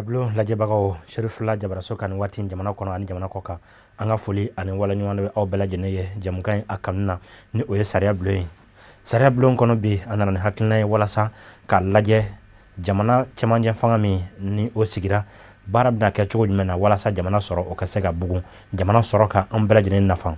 Sariyabulon lajɛbagaw, Serifula Jabaraso ka nin waati jamana kɔnɔ ani jamana kɔ kan, an ka foli ani waleɲuman bɛ aw bɛɛ lajɛlen ye jɛmukan in a kanu na, ni o ye sariyabulon ye. Sariyabulon kɔnɔ bi, an nana ni hakilina ye walasa k'a lajɛ jamana cɛmancɛ fanga min ni o sigira, baara bɛna kɛ cogo jumɛn na walasa jamana sɔrɔ o ka se ka bugun, jamana sɔrɔ ka an bɛɛ lajɛlen nafa.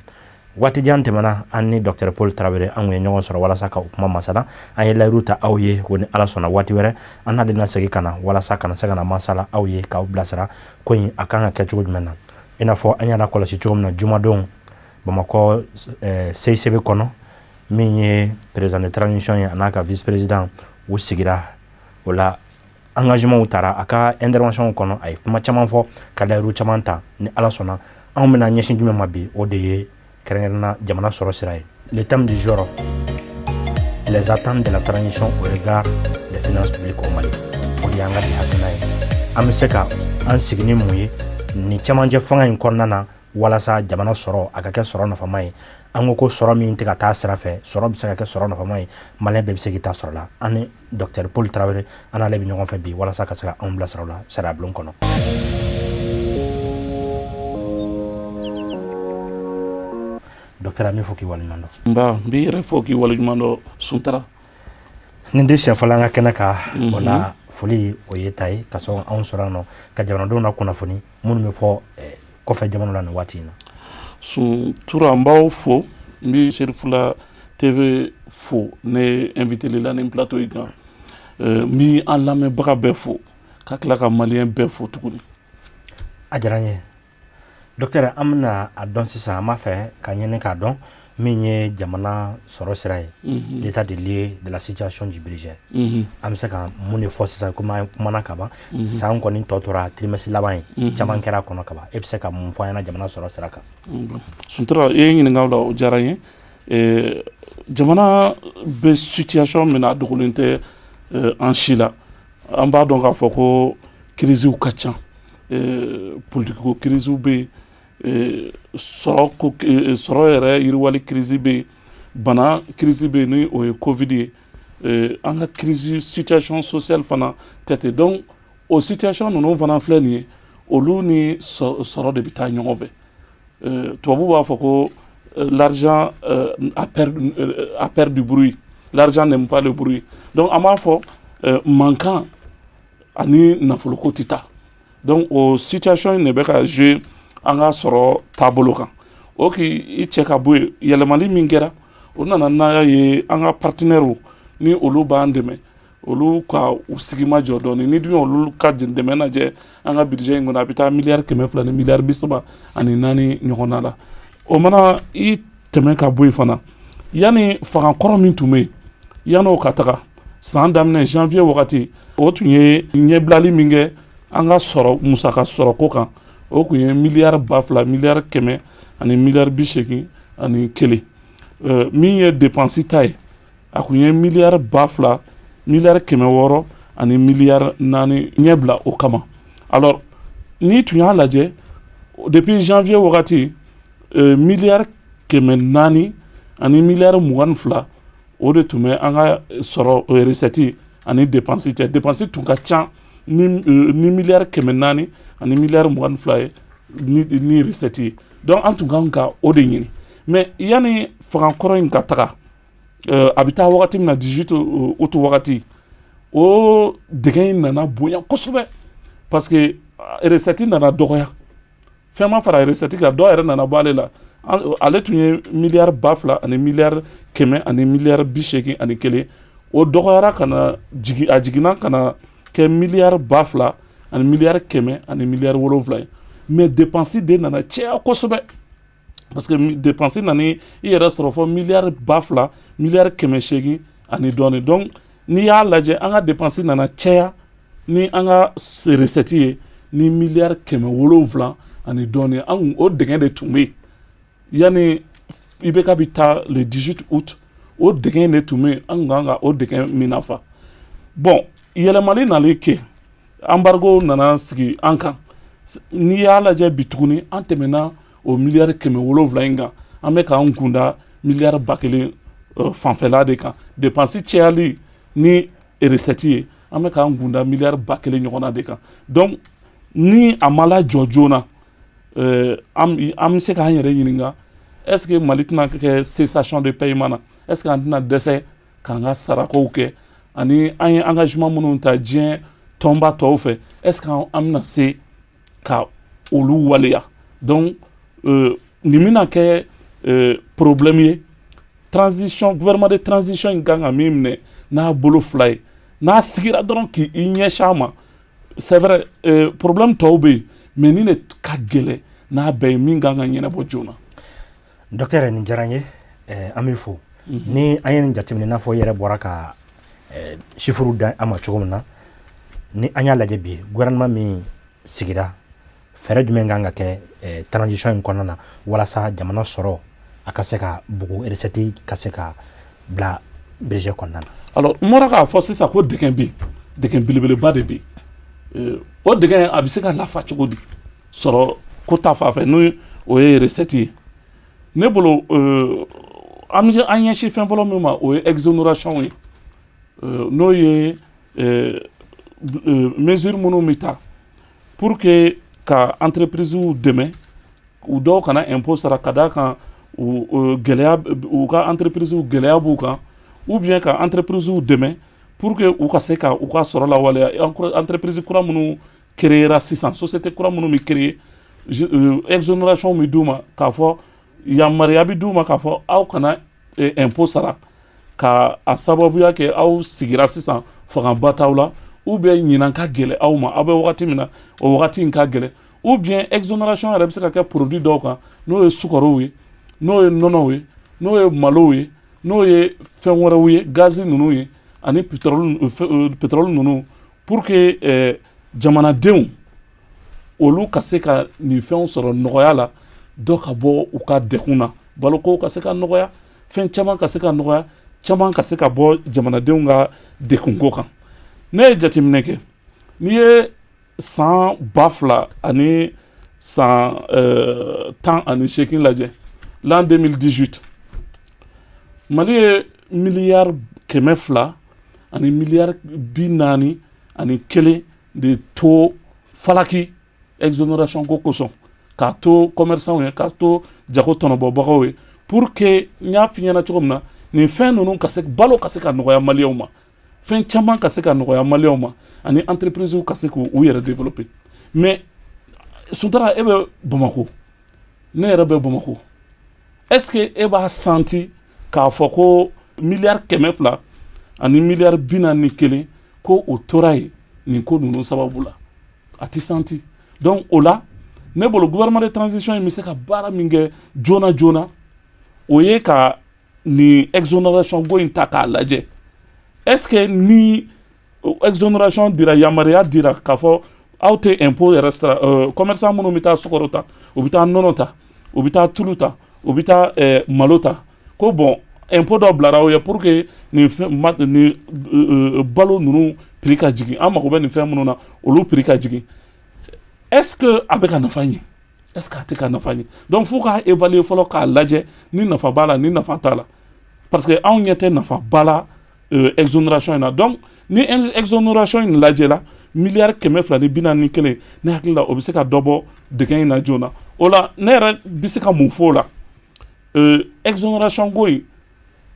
Waati jan tɛmɛna, an ni Docteur Paul Tarawele an ye ɲɔgɔn sɔrɔ walasa ka o kuma masala. An ye layiru ta aw ye ko ni Ala sɔnna, waati wɛrɛ an n'ale na segin ka na walasa ka na se ka na masala aw ye, k'aw bilasira ko in a kan ka kɛ cogo jumɛn na. I n'a fɔ an y'a kɔlɔsi cogo min na, jumadon Bamakɔ CICB kɔnɔ, min ye président de transition ye, a n'a ka vice président, u sigira o la, engagement taara. A ka intervention kɔnɔ, a ye kuma caman fɔ ka layiru caman ta. Ni Ala sɔnna, anw bɛna ɲɛsin jumɛn ma bi? O de ye kɛrɛnkɛrɛnna jamana sɔrɔ sira ye. Le thème du jour: les attentes de la transition au regard des finances publiques au Mali. O de y'an ka bi hakilina ye. An bɛ se ka an sigi ni mun ye nin cɛmancɛ fanga in kɔnɔna na walasa jamana sɔrɔ a ka kɛ sɔrɔ nafama ye? An ko ko sɔrɔ min tɛ ka taa sira fɛ, sɔrɔ bɛ se ka kɛ sɔrɔ nafama ye, maliyɛn bɛɛ bɛ se k'i ta sɔrɔ la. An ni Docteur Paul Tarawele, an n'ale bɛ ɲɔgɔn fɛ bi walasa ka se ka anw bilasira o la sariya bulon kɔnɔ. Docteur, an b'i fo k'i waleɲuman dɔn. Nba, n b'i yɛrɛ fo k'i waleɲuman dɔn, Suntara. Nin tɛ siɲɛ fɔlɔ an ka kɛnɛ kan o la. Foli o ye ta ye ka sɔrɔ anw sɔrɔ yan nɔ ka jamanadenw na kunnafoni minnu bɛ fɔ kɔfɛ jamana la nin waati in na. Suntura, n b'aw fo, n bɛ Serifula TV fo ne invité la nin plateau in kan. N bɛ an lamɛnbaga bɛɛ fo ka tila ka maliyɛn bɛɛ fo tuguni. A diyara n ye, docteur. An bɛna a dɔn sisan, an b'a fɛ ka ɲini k'a dɔn min ye jamana sɔrɔ sira ye, l'état de lieu de la situation du budget. An bɛ se ka mun de fɔ sisan? Komi an kumana ka ban, san kɔni tɔ tora trimestre laban ye, caman kɛra a kɔnɔ ka ban. E bɛ se ka mun fɔ an ɲɛna jamana sɔrɔ sira kan? Suntura, i ye ɲininka o la, o diyara n ye. Jamana bɛ situation min na, a dogolen tɛ an si la. An b'a dɔn k'a fɔ ko crises ka ca: politique ko crise bɛ yen, sɔrɔ ko, sɔrɔ yɛrɛ yiriwali crise bɛ yen, bana crise bɛ yen ni o ye Covid ye, an ka crise situation sociale fana tɛ ten. Donc o situation ninnu fana filɛ nin ye, olu ni sɔrɔ de bɛ taa ɲɔgɔn fɛ. Tubabu b'a fɔ ko l'argent a peur du bruit, l'argent n'aime pas le bruit. Donc an b'a fɔ mankan ani nafoloko tɛ taa. Donc o situation in de bɛ ka jouer an ka sɔrɔ taabolo kan. O k'i cɛ ka bɔ yen, yɛlɛmali min kɛra, o nana n'a ye an ka partenaires ni olu b'an dɛmɛ, olu ka u sigi ma jɔ dɔɔnin. Ni dun olu ka dɛmɛ lajɛ an ka budget in kɔnɔ, a bɛ taa miliyari 200 ni miliyari 34 ɲɔgɔnna la. O mana i tɛmɛ ka bɔ yen fana, yanni fanga kɔrɔ min tun bɛ yen, yan'o ka taga san daminɛ janvier wagati, o tun ye ɲɛbilali min kɛ an ka sɔrɔ musaka sɔrɔ ko kan, o tun ye miliyari 2000, miliyari 100 ani miliyari 81. Min ye dépense ta ye, a tun ye miliyari 2000, miliyari 600 ani miliyari 4 ɲɛbila o kama. Alors n'i tun y'a lajɛ, depuis janvier wagati, miliyari 400 ani miliyari 22, o de tun bɛ an ka sɔrɔ recette ani dépense cɛ. Dépense tun ka ca ni miliyari 400 ani miliyari 22 ye ni recette ye. Donc an tun kan ka o de ɲini. Mais yanni fanga kɔrɔ in ka taga, a bɛ taa wagati min na, 18 août wagati, o dɛgɛ in nana bonya kosɛbɛ parce que recette nana dɔgɔya, fɛn ma fara recette kan, dɔw yɛrɛ nana bɔ ale la. Ale tun ye miliyari 2000 ani miliyari 100 ani miliyari 81, o dɔgɔyara ka na jigin, a jiginna ka na kɛ miliyari 2000 ani miliyari 100 ani miliyari 7 ye. Mais dépense de nana caya kosɛbɛ parce que dépense nana i yɛrɛ sɔrɔ fɔ miliyari 2000, miliyari 800 ani dɔɔnin. Donc n'i y'a lajɛ, an ka dépense nana caya ni an ka recette ye ni miliyari 700 ani dɔɔnin. An o dɛgɛ de tun bɛ yen yanni IBK bɛ taa le 18 août, o dɛgɛ de tun bɛ yen, an tun kan ka o dɛgɛ min nafa. Bon, yɛlɛmali nalen kɛ, embargo nana sigi an kan. N'i y'a lajɛ bi tuguni, an tɛmɛna o miliyari 700 in kan, an bɛ k'an kunda miliyari 1000 fanfɛla de kan. Dépense cayali ni recette ye, an bɛ k'an kunda miliyari 1000 ɲɔgɔnna de kan. Donc Ni a ma lajɔ joona, an bɛ se k'an yɛrɛ ɲininka, est ce que Mali tɛna kɛ cessation de paiement na? Est ce que an tɛna dɛsɛ k'an ka sarakow kɛ? Ani an ye engagement minnu ta diɲɛ tɔnba tɔw fɛ, est ce que an bɛna se ka olu waleya? Donc nin bɛna kɛ problème ye. Transition, gouvernement de transition in kan ka min minɛ n'a bolo fila ye, n'a sigira dɔrɔn k'i ɲɛsin a ma, c'est vrai, problème tɔw bɛ yen, mais nin de ka gɛlɛn n'a bɛɛ ye, min kan ka ɲɛnabɔ joona. Docteur, nin diyara n ye, an b'i fo. Ni an ye nin jateminɛ, i n'a fɔ i yɛrɛ bɔra ka chiffres da an ma cogo min na, ni an y'a lajɛ bi, gouvernement min sigira, fɛɛrɛ jumɛn kan ka kɛ transition in kɔnɔna na walasa jamana sɔrɔ a ka se ka bugu, recette ka se ka bila budget kɔnɔna na? Alors, n bɔra k'a fɔ sisan ko dɛgɛn bɛ yen, dɛgɛn belebeleba de bɛ yen. O dɛgɛn, a bɛ se ka lafa cogo di sɔrɔ ko ta fan fɛ, n'o o ye recette ye? Ne bolo, an bɛ an ɲɛsin fɛn fɔlɔ min ma, o ye exonération ye, n'o ye mesure minnu bɛ ta pour que ka entreprise dɛmɛ, u dɔw kana impôt sara, ka d'a kan u gɛlɛya, u ka entreprise gɛlɛya b'u kan, ou bien ka entreprise dɛmɛ pour que u ka se ka u ka sɔrɔ lawaleya. Entreprise kura minnu créera sisan, société kura minnu bɛ créer, exonération bɛ d'u ma, k'a fɔ yamaruya bɛ d'u ma k'a fɔ aw kana impôt sara, ka a sababuya kɛ aw sigira sisan, fangaba t'aw la, ou bien ɲinan ka gɛlɛ aw ma, aw bɛ wagati min na, o wagati in ka gɛlɛ. Ou bien exonération yɛrɛ bɛ se ka kɛ produit dɔw kan, n'o ye sukaro ye, n'o ye nɔnɔw ye, n'o ye malow ye, n'o ye fɛn wɛrɛw ye, gazi ninnu ye ani pétrole ninnu, pour que jamanadenw olu ka se ka nin fɛnw sɔrɔ nɔgɔya la, dɔ ka bɔ u ka degun na, baloko ka se ka nɔgɔya, fɛn caman ka se ka nɔgɔya, caman ka se ka bɔ jamanadenw ka degunko kan. Ne ye jateminɛ kɛ, n'i ye san ba fila ani san 18 lajɛ, l'an 2018, Mali ye miliyari 200 ani miliyari 41 de to falaki exonération ko kosɔn, k'a to commerçant ye, k'a to jago tɔnɔbɔbagaw ye, pour que, n y'a f'i ɲɛna cogo min na, nin fɛn ninnu ka se, balo ka se ka nɔgɔya maliyɛnw ma, fɛn caman ka se ka nɔgɔya maliyɛnw ma, ani entreprise ka se k'u yɛrɛ développer. Mais Suntara, e bɛ Bamakɔ, ne yɛrɛ bɛ Bamakɔ, est ce que e b'a senti k'a fɔ ko miliyari 200 ani miliyari 41, ko o tora yen nin ko ninnu sababu la? A ti senti. Donc o la, ne bolo, gouvernement de transition in bɛ se ka baara min kɛ joona joona, o ye ka nin exonération ko in ta k'a lajɛ. Est ce que ni exonération dira, yamaruya dira k'a fɔ aw tɛ impôt yɛrɛ sara, commerçant minnu bɛ taa sukaro ta, u bɛ taa nɔnɔ ta, u bɛ taa tulu ta, u bɛ taa malo ta, ko bon, impôt dɔ bilara aw ye pour que nin fɛn, nin balo ninnu prix ka jigin, an mago bɛ nin fɛn minnu na, olu prix ka jigin, est ce que a bɛ ka nafa ɲɛ? Est ce que a tɛ ka nafa ɲɛ? Donc fo k'a évaluer fɔlɔ, k'a lajɛ ni nafa b'a la, ni nafa t'a la, parce que anw ɲɛ tɛ nafa ba la exonération in na. Donc ni exonération in lajɛla, miliyari 241, ne hakili la, o bɛ se ka dɔ bɔ dɛgɛ in na joona. O la, ne yɛrɛ bɛ se ka mun fɔ o la? Exonération ko in,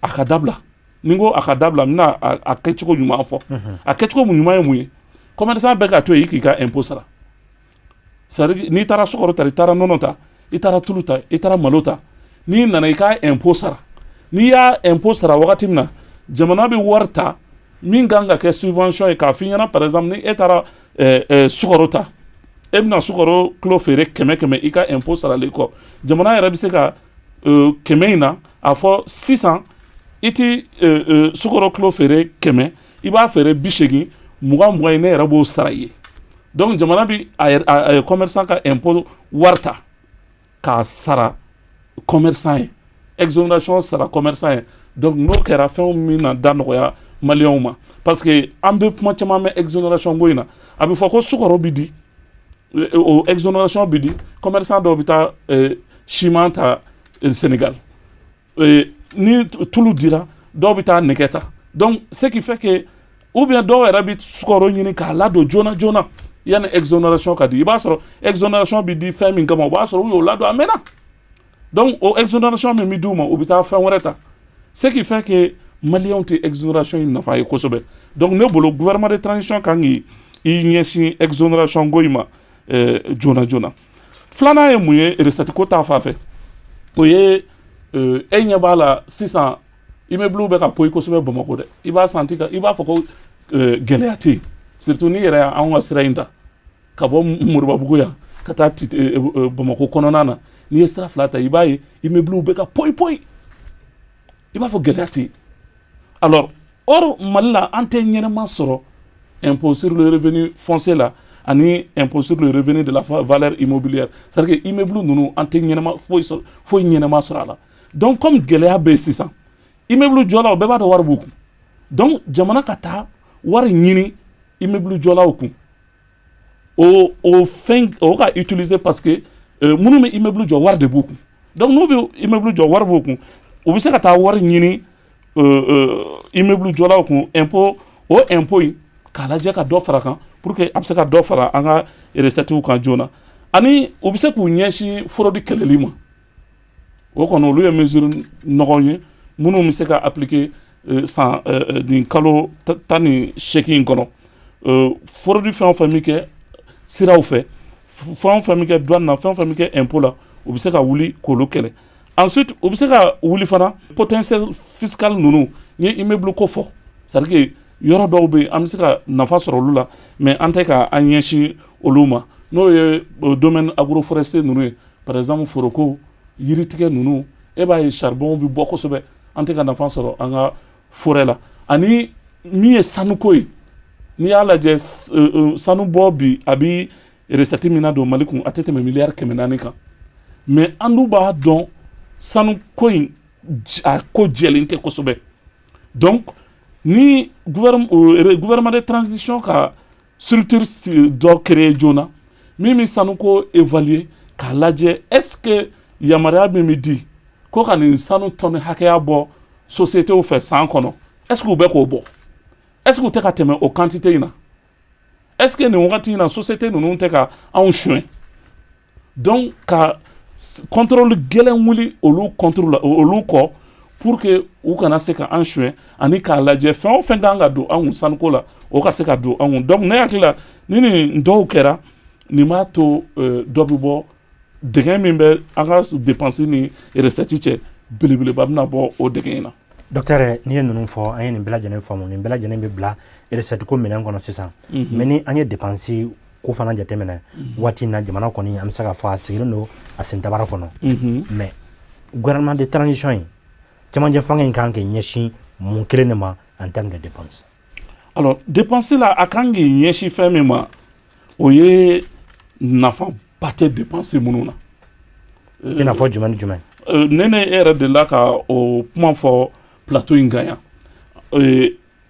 a ka dabila. Ni n ko a ka dabila, n bɛna a kɛcogo ɲuman fɔ. A kɛcogo ɲuman ye mun ye? Commerçant bɛɛ ka to yen, i k'i ka impôt sara. C'est à dire, n'i taara sukaro ta, i taara nɔnɔ ta, i taara tulu ta, i taara malo ta, n'i nana, i ka impôt sara. N'i y'a impôt sara wagati min na, jamana bɛ wari ta min kan ka kɛ subvention ye, k'a f'i ɲɛna, par exemple, ni e taara sukaro ta, e bɛna sukaro kilo feere 100 100, i ka impôt saralen kɔ, jamana yɛrɛ bɛ se ka 100 in na, a fɔ sisan i ti sukaro kilo feere 100, i b'a feere 80, 20 20 in, ne yɛrɛ b'o sara i ye. Donc jamana bi a commerçant ka impôt wari ta k'a sara commerçant ye, exonération sara commerçant ye. Donc n'o kɛra, fɛnw min na da nɔgɔya maliyɛnw ma, parce que an bɛ kuma caman mɛn exonération ko in na. A bɛ fɔ ko sukaro bi di, o exonération bi di, commerçant dɔw bɛ taa ciment ta Sénégal, ni tulu dira, dɔw bɛ taa nɛgɛ ta. Donc ce qui fait que, ou bien dɔw yɛrɛ bɛ sukaro ɲini k'a ladon joona joona. Yanni exonération ka di, i b'a sɔrɔ exonération bɛ di fɛn min kama, o b'a sɔrɔ u y'o ladon a mɛnna. Donc o exonération min bɛ d'u ma, u bɛ taa fɛn wɛrɛ ta, ce qui fait que maliyɛnw tɛ exonération in nafa ye kosɛbɛ. Donc ne bolo, gouvernement de transition kan k'i ɲɛsin exonération ko in ma joona joona. Filanan ye mun ye recette ko ta fan fɛ? O ye, e ɲɛ b'a la sisan, immeuble bɛ ka poyi kosɛbɛ Bamakɔ dɛ. I b'a santi ka i b'a fɔ ko gɛlɛya tɛ yen, surtout n'i yɛrɛ y'anw ka sira in ta ka bɔ Moribabugu yan ka taa Bamakɔ kɔnɔna na. N'i ye sira fila ta, i b'a ye immeuble bɛ ka poyi poyi, i b'a fɔ gɛlɛya tɛ yen. Alors or Mali la, an tɛ ɲɛnɛma sɔrɔ impôt sur le revenu foncier la ani impôt sur le revenu de la valeur immobilière, c'est à dire que immeuble ninnu, an tɛ ɲɛnɛma foyi sɔrɔ, foyi ɲɛnɛma sɔrɔ a la. Donc comme gɛlɛya bɛ yen sisan, immeuble jɔlaw bɛɛ b'a dɔn wari b'u kun. Donc jamana ka taa wari ɲini immeuble jɔlaw kun, o fɛn o ka utiliser, parce que minnu bɛ immeuble jɔ, wari de b'u kun. Donc n'u bɛ immeuble jɔ, wari b'u kun, u bɛ se ka taa wari ɲini immeuble jɔlaw kun, impôt, o impôt in k'a lajɛ ka dɔ fara kan pour que a bɛ se ka dɔ fara an ka recettes kan joona. Ani u bɛ se k'u ɲɛsin fraude kɛlɛli ma. O kɔni, olu ye mesure nɔgɔw ye minnu bɛ se ka appliquer san nin kalo 18 in kɔnɔ. Fraude fɛn o fɛn bɛ kɛ siraw fɛ, fɛn o fɛn bɛ kɛ douane na, fɛn o fɛn bɛ kɛ impôt la, u bɛ se ka wuli k'olu kɛlɛ. Ensuite u bɛ se ka wuli fana potentiel fiscal ninnu. N ye immeuble ko fɔ, c'est à dire que yɔrɔ dɔw bɛ yen, an bɛ se ka nafa sɔrɔ olu la, mais an tɛ ka an ɲɛsin olu ma. N'o ye domaine agroforestier ninnu ye, par exemple foroko yiritigɛ ninnu, e b'a ye charbon bɛ bɔ kosɛbɛ, an tɛ ka nafa sɔrɔ an ka forêt la. Ani min ye sanuko ye, n'i y'a lajɛ, sanu bɔ bi, a bi recette min na don Mali kun, a tɛ tɛmɛ miliyari 400 kan. Mais an dun b'a dɔn, sanu ko in, a ko jɛlen tɛ kosɛbɛ. Donc ni gouvernement de transition ka structure dɔ créer joona min bɛ sanuko évaluer k'a lajɛ, est ce que yamaruya min bɛ di ko ka nin sanu tɔni hakɛya bɔ société fɛ san kɔnɔ, est ce que u bɛ k'o bɔ? Est ce que u tɛ ka tɛmɛ o quantité in na? Est ce que nin wagati in na, société ninnu tɛ ka anw suɲɛ? Donc ka contrôle gɛlɛn wuli olu contre la, olu kɔ, pour que u kana se ka an suɲɛ, ani k'a lajɛ fɛn o fɛn kan ka don an kun sanuko la, o ka se ka don an kun. Donc ne hakili la, ni nin dɔw kɛra, nin b'a to dɔ bɛ bɔ dɛgɛ min bɛ an ka dépense ni recette cɛ, belebeleba bɛna bɔ o dɛgɛ in na. Docteur, n'i ye ninnu fɔ, an ye nin bɛɛ lajɛlen faamu. Nin bɛɛ lajɛlen bɛ bila recette ko minɛn kɔnɔ sisan. Mais ni an ye dépense ko fana jateminɛ, waati in na, jamana kɔni, an bɛ se k'a fɔ a sigilen don a sentabara kɔnɔ. Mais gouvernement de transition in, cɛmancɛ fanga in kan k'i ɲɛsin mun kelen de ma en termes de dépense? Alors dépense la, a kan k'i ɲɛsin fɛn min ma, o ye nafaba tɛ dépense minnu na. I n'a fɔ jumɛn ni jumɛn? Ne e yɛrɛ delila ka o kuma fɔ plateau in kan yan.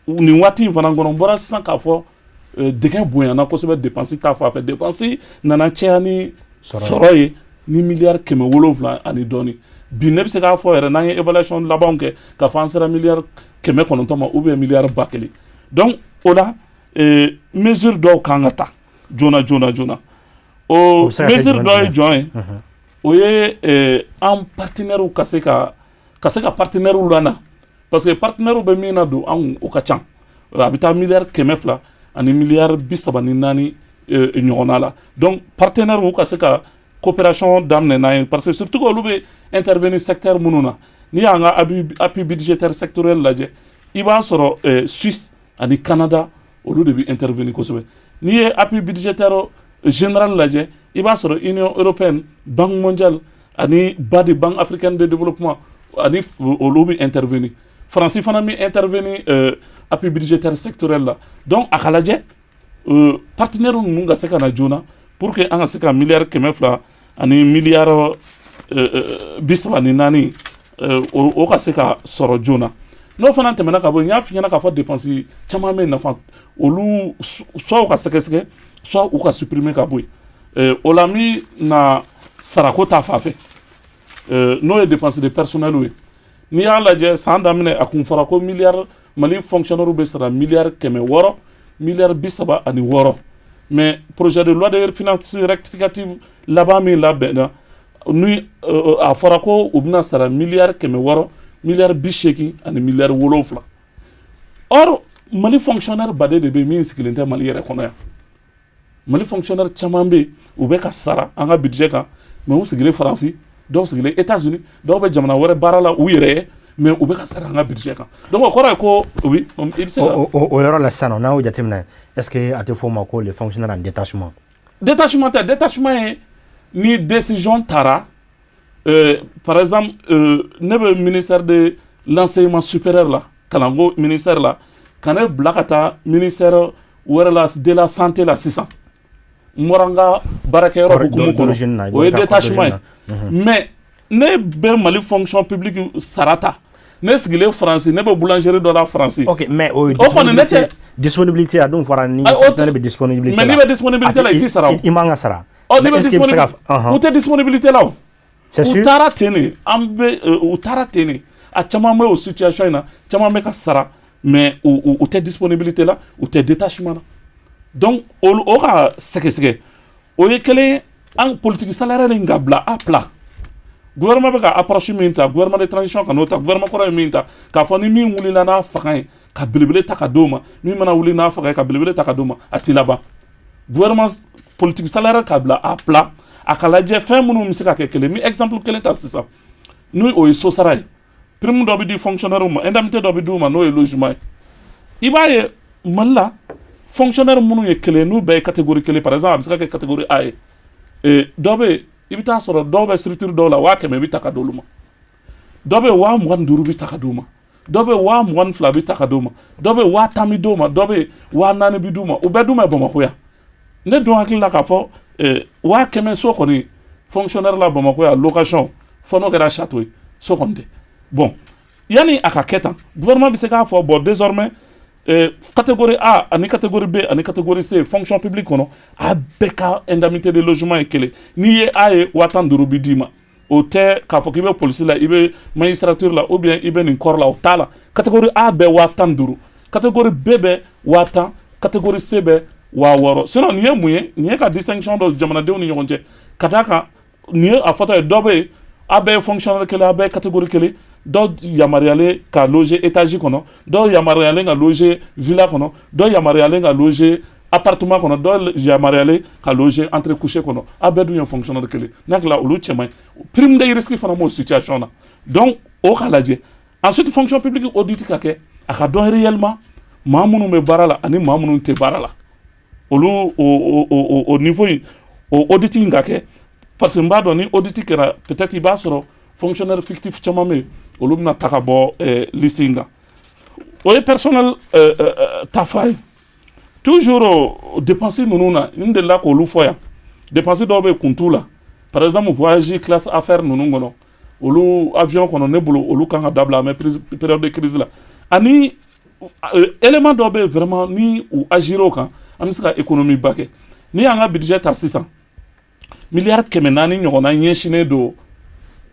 Nin waati in fana kɔnɔ, n bɔra sisan k'a fɔ dɛgɛ bonyana kosɛbɛ dépense ta fan fɛ. Dépense nana caya ni sɔrɔ ye ni miliyari 700 ani dɔɔni. Bi, ne bɛ se k'a fɔ yɛrɛ, n'an ye évaluation labanw kɛ, k'a fɔ an sera miliyari 900 ma ou bien miliyari 1000. Donc o la, mesure dɔw kan ka ta joona joona joona. O mesure dɔ ye jɔn ye? O ye an partenaires ka se ka partenaires lana, parce que partenaires bɛ min na don an kun, o ka ca, a bɛ taa miliyari 200 ani miliyari 34 ɲɔgɔnna la. Donc partenaires ka se ka coopération daminɛ n'an ye, parce que surtout olu bɛ intervenir secteur minnu na. N'i y'an ka appui budgétaire sectoriel lajɛ, i b'a sɔrɔ Suisse ani Canada, olu de bɛ intervenir kosɛbɛ. N'i ye appui budgétaire général lajɛ, i b'a sɔrɔ Union européenne, Banque mondiale ani BAD, Banque africaine de développement, ani olu bɛ intervenir. Faransi fana bɛ intervenir appui budgétaire sectoriel la. Donc a ka lajɛ partenaires ninnu ka se ka na joona pour que an ka se ka miliyari 200 ani miliyari 34, o ka se ka sɔrɔ joona. N'o fana tɛmɛna ka bɔ yen, n y'a f'i ɲɛna k'a fɔ dépense caman bɛ nafa, olu soit u ka sɛgɛsɛgɛ, soit u ka supprimer ka bɔ yen. O la, min na sarako ta fan fɛ, n'o ye dépense de personnel ye, n'i y'a lajɛ, san daminɛ, a kun fɔra ko miliyari, Mali fonctionnaire bɛ sara miliyari 600 miliyari 36. Mais projet de loi de finances rectificative laban min labɛnna ni a fɔra ko u bɛna sara miliyari 600, miliyari 80 ani miliyari 7. Or Mali fonctionnaire baden de bɛ min sigilen tɛ Mali yɛrɛ kɔnɔ yan. Mali fonctionnaire caman bɛ yen, u bɛ ka sara an ka budget kan, mais u sigilen Faransi, dɔw sigilen États-Unis, dɔw bɛ jamana wɛrɛ baara la u yɛrɛ ye, mais u bɛ ka sara an ka budget kan. Donc o kɔrɔ ye ko oui, i bɛ se ka O yɔrɔ la sisan nɔ, n'an y'o jateminɛ, est ce que a tɛ fɔ o ma ko les fonctionnaires en détachement? Détachement tɛ. Détachement ye ni décision taara, par exemple ne bɛ ministère de l'Enseignement supérieur la, kalanko ministère la, ka ne bila ka taa ministère wɛrɛ la, de la Santé la sisan, n bɔra n ka baarakɛyɔrɔ hukumu kɔnɔ, o ye détachement ye. Mais ne bɛ Mali fonction publique sara ta, ne sigilen Faransi, ne bɛ boulangerie dɔ la Faransi. Ok, mais o ye o kɔni ne tɛ disponibilité. A dun fɔra ni fonctionnaire bɛ disponibilité. Mais n'i bɛ disponibilité la, i t'i sara o. I man ka sara. Ɔ, n'i bɛ disponibilité, u tɛ disponibilité la o. C'est sûr. U taara ten de, an bɛ u taara ten de. A caman bɛ o situation in na, caman bɛ ka sara, mais u tɛ disponibilité la, u tɛ détachement na. Donc o ka sɛgɛsɛgɛ, o ye kelen ye. An politique salariale in ka bila à plat. Gouvernement bɛ ka approche min ta, gouvernement de transition ka n'o ta, gouvernement kɔrɔ ye min ta, k'a fɔ ni min wulila n'a fanga ye ka belebele ta ka d'o ma, min mana wuli n'a fanga ye ka belebele ta ka d'o ma, a t'i laban. Gouvernement politique salariale ka bila à plat, a ka lajɛ fɛn minnu bɛ se ka kɛ kelen. Min exemple kelen ta sisan, n'o o ye so sara ye. Prime dɔ bɛ di fonctionnaire ma, indemnité dɔ bɛ d'u ma, n'o ye logement ye. I b'a ye Mali la, fonctionnaire minnu ye kelen, n'u bɛɛ ye catégorie kelen, par exemple a bɛ se ka kɛ catégorie A ye, dɔ bɛ yen, i bɛ taa sɔrɔ dɔw bɛ structure dɔw la, 100 000 bɛ ta ka d'olu ma, dɔ bɛ yen, 25 000 bɛ ta ka d'u ma, dɔ bɛ yen, 22 000 bɛ ta ka d'u ma, dɔ bɛ yen, 10 000 bɛ d'u ma, dɔ bɛ yen, 4000 bɛ d'u ma. U bɛɛ dun bɛ Bamakɔ yan. Ne dun hakili la k'a fɔ 100 000 so kɔni fonctionnaire la Bamakɔ yan, location, fɔ n'o kɛra château ye, so kɔni tɛ. Bon, yanni a ka kɛ tan, gouvernement bɛ se k'a fɔ: bon, désormais catégorie A ani catégorie B ani catégorie C fonction publique kɔnɔ, a bɛɛ ka indemnité de logement ye kelen. N'i ye A ye, 15 000 bɛ d'i ma. O tɛ k'a fɔ k'i bɛ polisi la, i bɛ magistrature la, ou bien i bɛ nin corps la, o t'a la. Catégorie A bɛ 15 000, catégorie B bɛ 10 000, catégorie C bɛ 6000. Sinon nin ye mun ye? Nin ye ka distinction dɔ jamanadenw ni ɲɔgɔn cɛ ka d'a kan nin ye a fɔtɔ ye. Dɔ bɛ yen, a bɛɛ ye fonctionnaire kelen, a bɛɛ ye catégorie kelen, dɔw yamaruyalen ka loger étage kɔnɔ, dɔw yamaruyalen ka loger villa kɔnɔ, dɔw yamaruyalen ka loger appartement kɔnɔ, dɔw yamaruyalen ka loger entrée couché kɔnɔ. A bɛɛ dun ye fonctionnaire kelen. Ne hakili la, olu cɛ man ɲi. Prime de risque fana b'o situation na. Donc o ka lajɛ. Ensuite, fonction publique audit ka kɛ, a ka dɔn réellement maa minnu bɛ baara la ani maa minnu tɛ baara la, olu o niveau in, o audit in ka kɛ, parce que n b'a dɔn ni audit kɛra, peut-être i b'a sɔrɔ fonctionnaire fictif caman bɛ yen, olu bɛna ta ka bɔ liste in kan. O ye personnel ta fan ye. Toujours dépense ninnu na, n delila k'olu fɔ yan. Dépense dɔw bɛ yen, kun t'u la. Par exemple, voyage classe affaire ninnu kɔnɔ, olu avion kɔnɔ, ne bolo olu kan ka dabila. An bɛ période de crise la, ani élément dɔw bɛ yen, vraiment ni u agir o kan, an bɛ se ka économie ba kɛ. N'i y'an ka budget ta sisan, miliyari 400 ɲɔgɔnna ɲɛsinnen don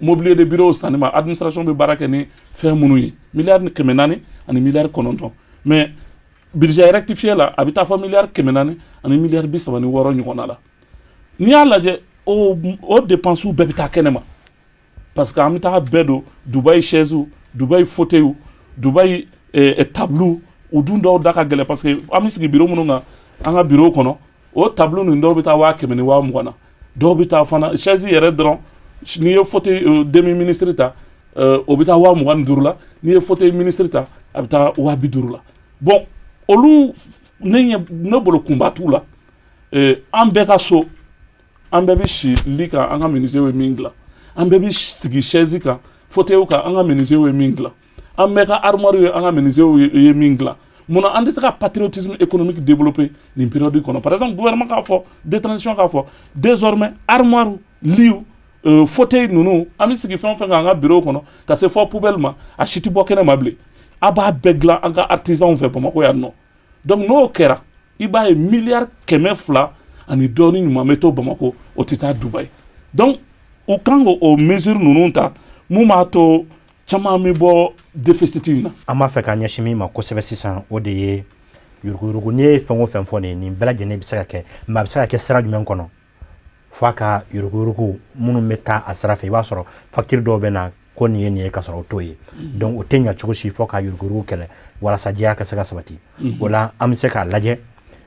mobilier de bureau sanni ma, administration bɛ baara kɛ ni fɛn minnu ye, miliyari 400 ani miliyari 9. Mais budget rectifié la, a bɛ taa fɔ miliyari 400 ani miliyari 36 ɲɔgɔnna la. N'i y'a lajɛ, o dépenses bɛɛ bɛ taa kɛnɛ ma, parce que an bɛ taa bɛɛ don Dubaï chaise, Dubaï fauteuil, Dubaï table. U dun dɔw da ka gɛlɛn, parce que an bɛ sigi bureau minnu kan, an ka bureau kɔnɔ, o table ninnu dɔw bɛ taa 100 000 ni 20 000 na, dɔw bɛ taa fana chaise yɛrɛ dɔrɔn. N'i ye fauteuil demi ministre ta, o bɛ taa 25 000 la. N'i ye fauteuil ministre ta, a bɛ taa 50 000 la. Bon, olu ne ɲɛ, ne bolo kunba t'u la. An bɛɛ ka so, an bɛɛ bɛ si lit kan, an ka menuisier ye min dilan. An bɛɛ bɛ sigi chaise kan, fauteuil kan, an ka menuisier ye min dilan. An bɛɛ ka armoire ye, an ka menuisier ye min dilan. Munna an tɛ se ka patriotisme économique développer nin période kɔnɔ? Par exemple, gouvernement k'a fɔ, de transition k'a fɔ: désormais armoire, lit, fauteuil ninnu, an bɛ sigi fɛn o fɛn kan an ka bureau kɔnɔ, ka se fɔ poubelle ma, a si tɛ bɔ kɛnɛ ma bilen. A b'a bɛɛ dilan an ka artisanw fɛ Bamakɔ yan nɔ. Donc n'o kɛra, i b'a ye miliyari 200 ani dɔɔni ɲuman bɛ to Bamakɔ, o tɛ taa Dubaï. Donc u kan k'o mesure ninnu ta mun b'a to caman bɛ bɔ déficit in na. An b'a fɛ ka ɲɛsin min ma kosɛbɛ sisan, o de ye Yuruguyurugu, n'i ye fɛn o fɛn fɔ nin bɛɛ lajɛlen bɛ se ka kɛ, mais a bɛ se ka kɛ sira jumɛn kɔnɔ f'a ka yuruguyurugu minnu bɛ taa a sira fɛ? I b'a sɔrɔ facture dɔw bɛ na ko nin ye nin ye, ka sɔrɔ o t'o ye. Donc o tɛ ɲɛ cogo si fo ka yuruguyurugu kɛlɛ walasa jɛya ka se ka sabati. O la, an bɛ se k'a lajɛ,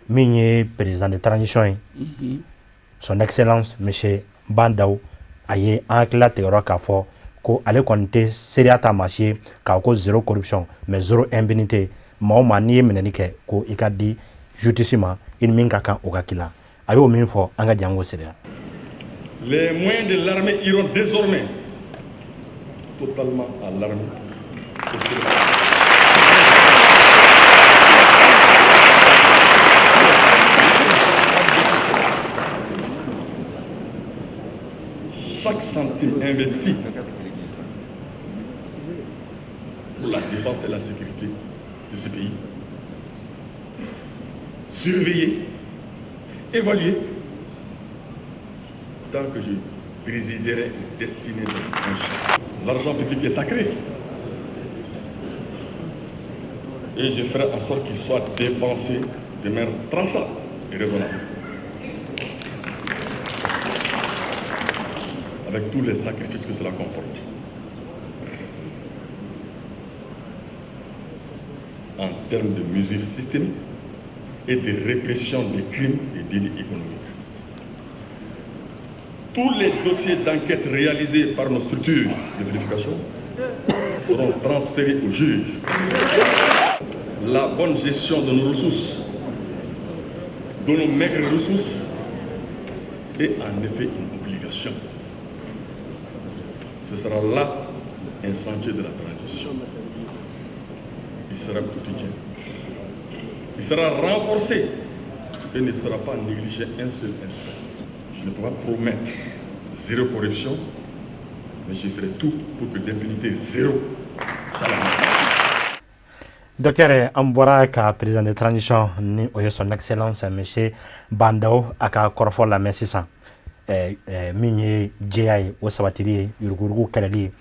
min ye président de transition ye, son excellence monsieur Bah N'Daw, a ye an hakili latigɛyɔrɔ k'a fɔ ko ale kɔni tɛ seereya ta maa si ye k'a ko zéro corruption, mais zéro impunité. Maa o maa n'i ye minɛni kɛ, ko i ka di justice ma, i ni min ka kan, o ka k'i la. A y'o min fɔ, an ka jango seereya. Les moyens de l'armée iront désormais totalement à l'armée. Chaque centime investi pour la défense et la sécurité de ce pays, surveillé, évalué, tant que je présiderai aux destinées de la. L'argent public est sacré. Et je ferai en sorte qu'il soit dépensé de manière traçable et raisonnable. Avec tous les sacrifices que cela comporte. En termes de mesures systémiques et de répression des crimes et délits économiques. Tous les dossiers d'enquête réalisés par nos structures de vérification seront transférés au juge. La bonne gestion de nos ressources, de nos maigres ressources, est en effet une obligation. Ce sera là un sentier de la transition. Il sera quotidien. Il sera renforcé et ne sera pas négligé un seul instant. Je ne peux pas promettre zéro corruption, mais je ferai tout pour que l'impunité zéro. Salam. Docteur, an bɔra ka président de transition, ni o ye son excellence monsieur Bah N'Daw, a ka kɔrɔfɔ lamɛn sisan. Min ye jɛya ye, o sabatili ye, yuruguyurugu kɛlɛli ye,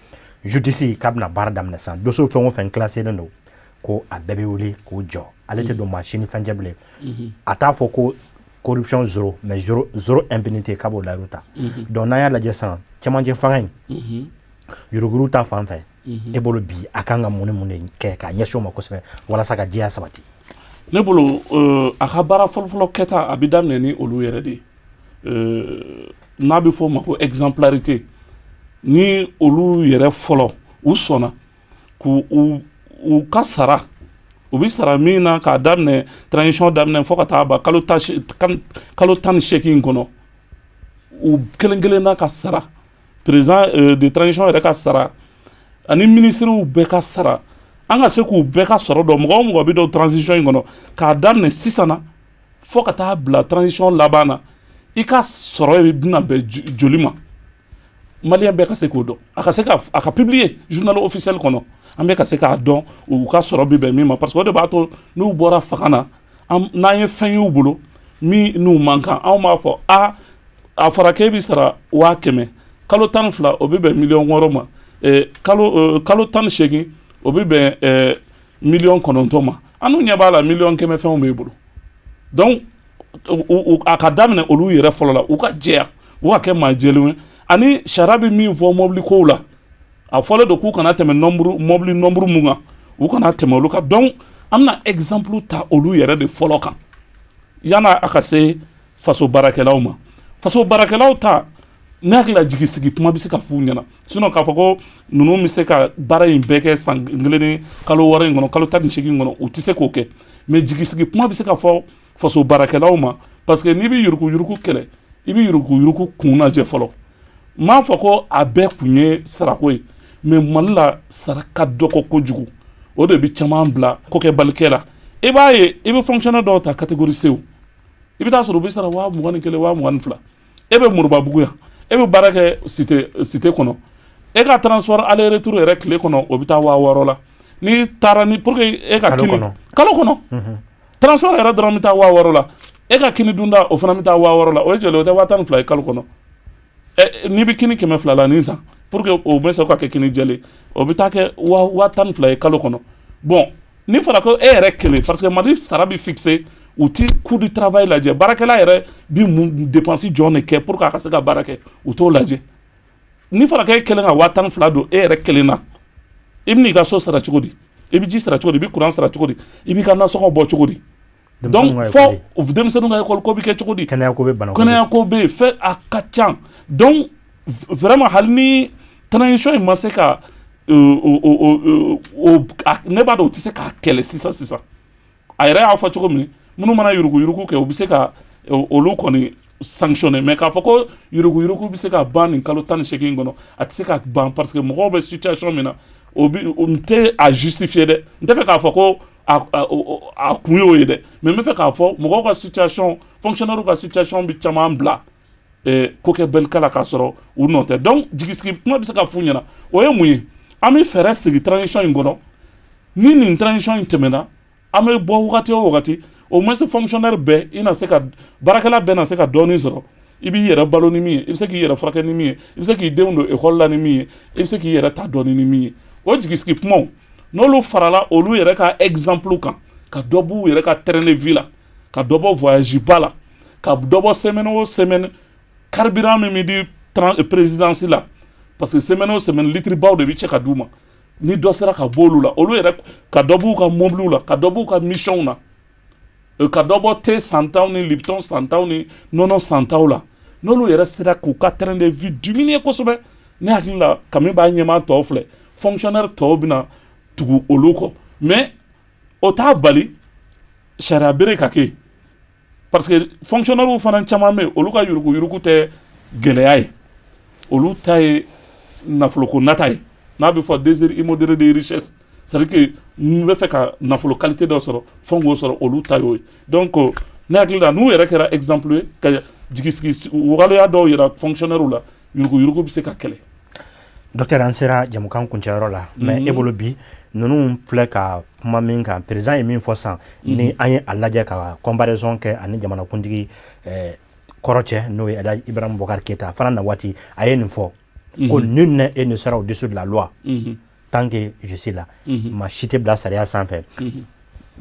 justice k'a bɛna baara daminɛ sisan. Dossier fɛn o fɛn classé don, ko a bɛɛ bɛ wuli k'o jɔ. Ale tɛ don maa si ni fɛn cɛ bilen. A t'a fɔ ko corruption zéro, mais zéro, zéro impunité, k'a b'o layiru ta. Donc n'an y'a lajɛ sisan, cɛmancɛ fanga in, yuruguyurugu ta fan fɛ, e bolo bi, a kan ka mun ni mun de kɛ k'a ɲɛsin o ma kosɛbɛ walasa ka jɛya sabati? Ne bolo, a ka baara fɔlɔfɔlɔ kɛta, a bɛ daminɛ ni olu yɛrɛ de ye. N'a bɛ fɔ o ma ko exemplarité, ni olu yɛrɛ fɔlɔ u sɔnna k'u u ka sara, u bɛ sara min na k'a daminɛ transition daminɛ fo ka taa ban kalo 18 kɔnɔ, u kelen kelenna ka sara, président de transition yɛrɛ ka sara ani ministres bɛɛ ka sara, an ka se k'u bɛɛ ka sɔrɔ dɔn. Mɔgɔ o mɔgɔ bɛ don transition in kɔnɔ, k'a daminɛ sisan na fo ka taa bila transition laban na, i ka sɔrɔ bɛna bɛn joli ma, malien bɛɛ ka se k'o dɔn, a ka se ka a ka publier journal officiel kɔnɔ, an bɛɛ ka se k'a dɔn u ka sɔrɔ bɛ bɛn min ma, parce que o de b'a to n'u bɔra fanga na, n'an ye fɛn y'u bolo min n'u man kan, anw b'a fɔ a a fɔra k'e bɛ sara 100 000 kalo 12, o bɛ bɛn miliyɔn 6 ma, kalo 18, o bɛ bɛn miliyɔn 9 ma. An n'u ɲɛ b'a la, miliyɔn 100 fɛnw b'e bolo. Donc a ka daminɛ olu yɛrɛ fɔlɔ la, u ka jɛya, u ka kɛ maa jɛlenw ye. Ani sariya bɛ min fɔ mobili kow la, a fɔlen don k'u kana tɛmɛ nombre mobili nombre mun kan, u kana tɛmɛ olu kan. Donc an bɛna exemple ta olu yɛrɛ de fɔlɔ kan yan'a a ka se faso baarakɛlaw ma. Faso baarakɛlaw ta, ne hakili la, jigi sigi kuma bɛ se ka f'u ɲɛna. Sinon k'a fɔ ko ninnu bɛ se ka baara in bɛɛ kɛ san kelen ni kalo 6 in kɔnɔ, kalo 18 kɔnɔ, u tɛ se k'o kɛ. Mais jigi sigi kuma bɛ se ka fɔ faso baarakɛlaw ma, parce que n'i bɛ yuruguyurugu kɛlɛ, i bɛ yuruguyurugu kun lajɛ fɔlɔ. N m'a fɔ ko a bɛɛ kun ye sarako ye, mais Mali la, sara ka dɔgɔ kojugu, o de bɛ caman bila kokɛbalikɛ la. I b'a ye, i bɛ fonctionnaire dɔw ta catégorie C, i bɛ taa sɔrɔ u bɛ sara 21 000, 22 000. E bɛ Moribabugu yan, e bɛ baara kɛ cité kɔnɔ, e ka transport aller retour yɛrɛ tile kɔnɔ, o bɛ taa 6000 la. N'i taara ni pour que e ka kini kalo kɔnɔ, transport yɛrɛ dɔrɔn bɛ taa 6000 la. E ka kini dunda, o fana bɛ taa 6000 la. O ye joli? O tɛ 12 000 ye kalo kɔnɔ. N'i bɛ kini 200 la nin san, pour que o bɛ se ka kɛ kini jɛlen, o bɛ taa kɛ 12 000 ye kalo kɔnɔ. Bon. Ni fɔra ko e yɛrɛ kelen, parce que Mali sara bɛ fixé, u ti coût du travail lajɛ. Baarakɛla yɛrɛ bi mun dépense jɔn de kɛ pour que a ka se ka baara kɛ, u t'o lajɛ. Ni fɔra ko e kelen ka 12,000 don e yɛrɛ kelen na, i bɛn'i ka so sara cogo di? I bɛ ji sara cogo di? I bɛ courant sara cogo di? I b'i ka nasɔngɔ bɔ cogo di? Donc fɔ denmisɛnninw ka école ko bɛ kɛ cogo di? Kɛnɛya ko bɛ, bana kɛnɛya ko bɛ yen, fɛn a ka ca. Donc vraiment, hali ni transition in ma se ka o, ne b'a dɔn u tɛ se k'a kɛlɛ sisan sisan. A yɛrɛ y'a fɔ cogo min, minnu mana yuruguyurugu kɛ, u bɛ se ka olu kɔni sanctionner, mais k'a fɔ ko yuruguyurugu bɛ se ka ban nin kalo 18 kɔnɔ, a tɛ se ka ban, parce que mɔgɔw bɛ situation min na, o bi n tɛ a justifier dɛ. N tɛ fɛ k'a fɔ ko a kun y'o ye dɛ, mais n bɛ fɛ k'a fɔ mɔgɔw ka situation, fonctionnaire ka situation bɛ caman bila ko kɛ bɛlika la k'a sɔrɔ u nɔ tɛ. Donc jigisigi kuma bɛ se ka f'u ɲɛna, o ye mun ye? An bɛ fɛɛrɛ sigi transition in kɔnɔ. Ni nin transition in tɛmɛna, an bɛ bɔ wagati o wagati, au moins fonctionnaire bɛɛ i na se ka, baarakɛla bɛɛ na se ka dɔɔnin sɔrɔ. I b'i yɛrɛ balo ni min ye, i bɛ se k'i yɛrɛ furakɛ ni min ye, i bɛ se k'i denw don école la ni min ye, i bɛ se k'i yɛrɛ ta dɔɔnin ni min ye. O jigisigi kumaw, n'olu farala olu yɛrɛ ka exemple kan, ka dɔ b'u yɛrɛ ka train de vie la, ka dɔ bɔ voyage ba la, ka dɔ bɔ semaine o semaine carburant min bɛ di présidence la, parce que semaine o semaine litre baw de bɛ cɛ ka d'u ma, ni dɔ sera ka bɔ olu la, olu yɛrɛ ka dɔ b'u ka mobiliw la, ka dɔ b'u ka mission na, ka dɔ bɔ thé santaw ni Lipton santaw ni nɔnɔ santaw la, n'olu yɛrɛ sera k'u ka train de vie diminuer kosɛbɛ, ne hakili la, kami b'a ɲɛmaa tɔw filɛ, fonctionnaire tɔw bɛna tugu olu kɔ. Mais o t'a bali sariya bere ka kɛ, parce que fonctionnaire fana caman bɛ yen, olu ka yuruguyurugu tɛ gɛlɛya ye, olu ta ye nafoloko nata ye, n'a bɛ fɔ désir immodéré de richesse, c'est à dire que n bɛ fɛ ka nafolo qualité dɔ sɔrɔ, fo n k'o sɔrɔ, olu ta y'o ye. Donc ne hakili la, n'u yɛrɛ kɛra exemple ye ka jigisigi waleya dɔw yira fonctionnaire la, yuruguyurugu bɛ se ka kɛlɛ. Docteur, an sera jamukan kuncɛyɔrɔ la, mais e bolo bi, ninnu filɛ ka kuma min kan, président ye min fɔ sisan, ni an ye a lajɛ ka comparaison kɛ ani jamanakuntigi kɔrɔ cɛ, n'o ye Elhaji Ibrahim Boubacar Keita fana na waati, a ye nin fɔ ko nul n'est et ne sera au-dessus de la loi tant que je suis là. Maa si tɛ bila sariya sanfɛ,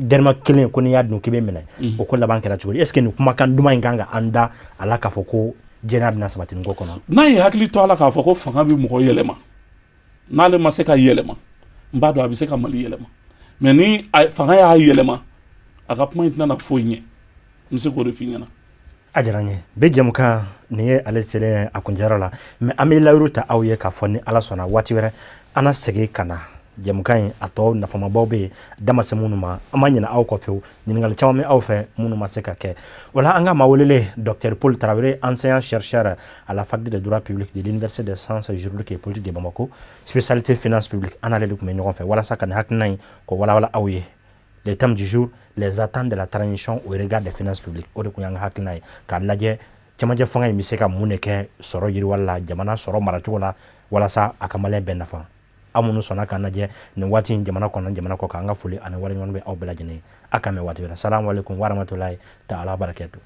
dɛrɛmɛ kelen ko n'i y'a dun k'i bɛ minɛ. O ko laban kɛra cogo di? Est ce que nin kumakan duman in kan ka an da a la k'a fɔ ko jɛnɛya bɛna sabati nin ko kɔnɔ? N'a ye hakili to a la k'a fɔ ko fanga bɛ mɔgɔ yɛlɛma, n'ale ma se ka yɛlɛma, n b'a dɔn a bɛ se ka Mali yɛlɛma. Mais ni fanga y'a yɛlɛma, a ka kuma in tɛna foyi ɲɛ. N bɛ se k'o de f'i ɲɛna. A diyara n ye. Bi jamukan nin ye ale selen a kuncɛyɔrɔ la, mais an bɛ layiru ta aw ye k'a fɔ ni Ala sɔnna, waati wɛrɛ an na segin ka na jamukan in a tɔ nafamabaw bɛ yen, da ma se minnu ma. An ma ɲinɛ aw kɔ fewu, ɲininkali caman bɛ aw fɛ minnu ma se ka kɛ. O la, an ka maa welelen, docteur Paul Tarawele, enseignant chercheur à la faculté de droit public de l'université des sciences juridiques et politiques de Bamako, spécialité finance publique, an n'ale de tun bɛ ɲɔgɔn fɛ walasa ka nin hakilina in k'o walawala aw ye. Le thème du jour: les attentes de la transition au regard des finances publiques. O de tun y'an ka hakilina ye, k'a lajɛ cɛmancɛ fanga in bɛ se ka mun de kɛ sɔrɔ yiriwali la, jamana sɔrɔ maracogo la, walasa a ka maliyɛn bɛɛ nafa. Aw minnu sɔnna k'an lajɛ nin waati in, jamana kɔnɔ, jamana kɔ kan, an ka foli ani waleɲuman bɛ aw bɛɛ lajɛlen ye. A k'an mɛn waati wɛrɛ. Salamu aleykum warahmatulahi taala barakatu.